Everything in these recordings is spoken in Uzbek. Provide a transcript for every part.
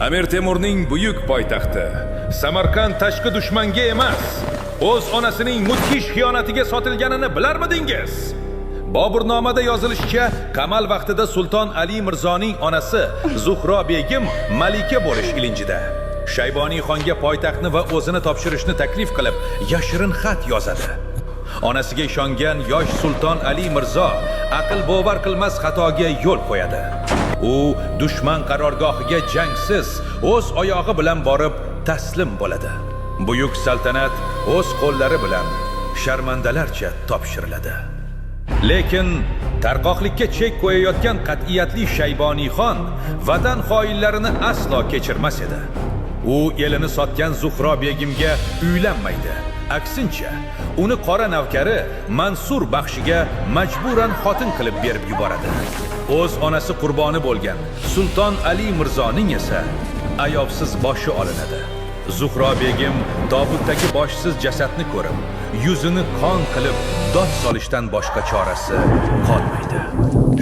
Amir Temurning buyuk poytaxti Samarqand tashqi dushmanga emas, o'z onasining mudhish xiyonatiga sotilganini bilarmidingiz? Boburnomada yozilishicha, qamal vaqtida Sulton Ali Mirzoning onasi Zuhro begim malika bo'lish ilinjida. Shayboniy xonga poytaxtni va o'zini topshirishni taklif qilib, yashirin xat yozadi. Onasiga ishongan yosh Sulton Ali Mirzo aql bovar qilmas xatoga yo'l qo'yadi. U dushman qarorgohiga jangsiz o'z oyog'i bilan borib taslim bo'ladi. Buyuk saltanat o'z qo'llari bilan sharmandalarcha topshiriladi. Lekin tarqoqlikka chek qo'yayotgan qat'iyatli Shayboniyxon vatan xoinlarini aslo kechirmas edi. U elini sotgan Zuhro begimga uylanmaydi. Aksincha, uni qora navkari Mansur Baxshiga majburan xotin qilib berib yuboradi. O'z onasi qurboni bo'lgan Sulton Ali Mirzoning esa ayovsiz boshi olinadi. Zuhro begim tobutdagi boshsiz jasadni ko'rib, yuzini qon qilib dod solishdan boshqa chorasi qolmaydi.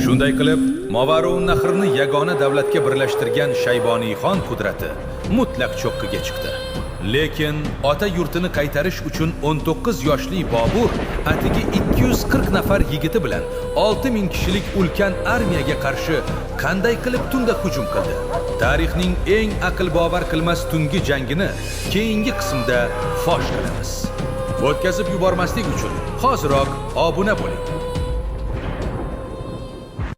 Shunday qilib, Movaroun Nahrni yagona davlatga birlashtirgan Shayboniyxon qudrati mutlaq cho'qqiga chiqdi. Lekin ota yurtini qaytarish uchun 19 yoshli Bobur atigi 240 nafar yigiti bilan 6000 kishilik ulkan armiyaga qarshi qanday qilib tunda hujum qildi? Tarixning eng aql bovar qilmas tungi jangini keyingi qismda fosh qilamiz. O'tkazib yubormaslik uchun hoziroq obuna bo'ling.